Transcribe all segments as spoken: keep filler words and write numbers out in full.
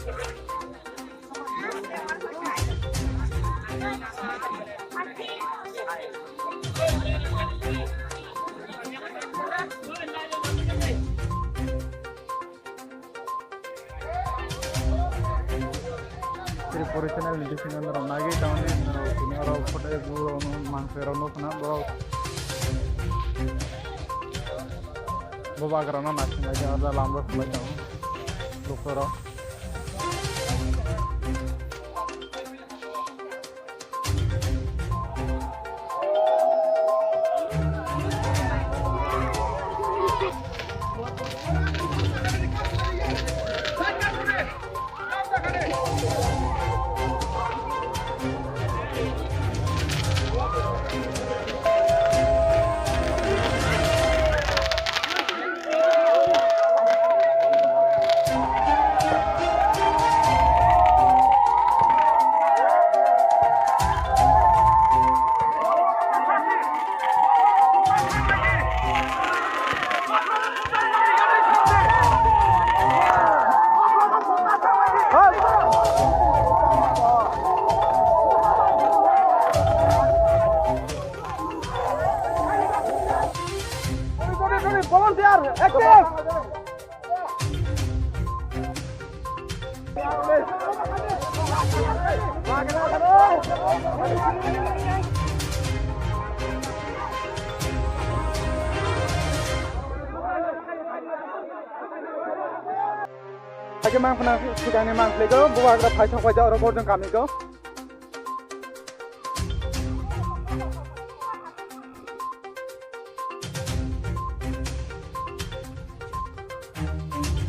Tripuri channel ni bisingo norok naiwi tongdi, norok tini oro photo manse rok nukna borok. Bubagrano naising lai tongo, oro lama rok lai tongo, lukurok. Volunteer, active! Haikhe mang phano sikangni mang khlaigo, bubagra phai thok paijak oro borjong kamiko.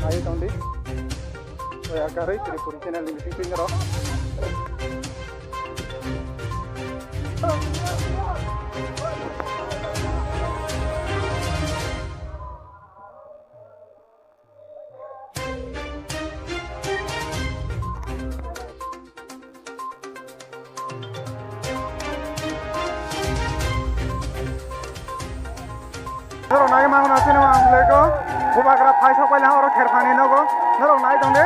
Ayo tongdi. Oya karwi Tripuri channel ni bising twi norok. Norok nai mangno sini ang belai ko. Bubagra phai sok pai lang oro kherphani nogo. Norok nai tong de.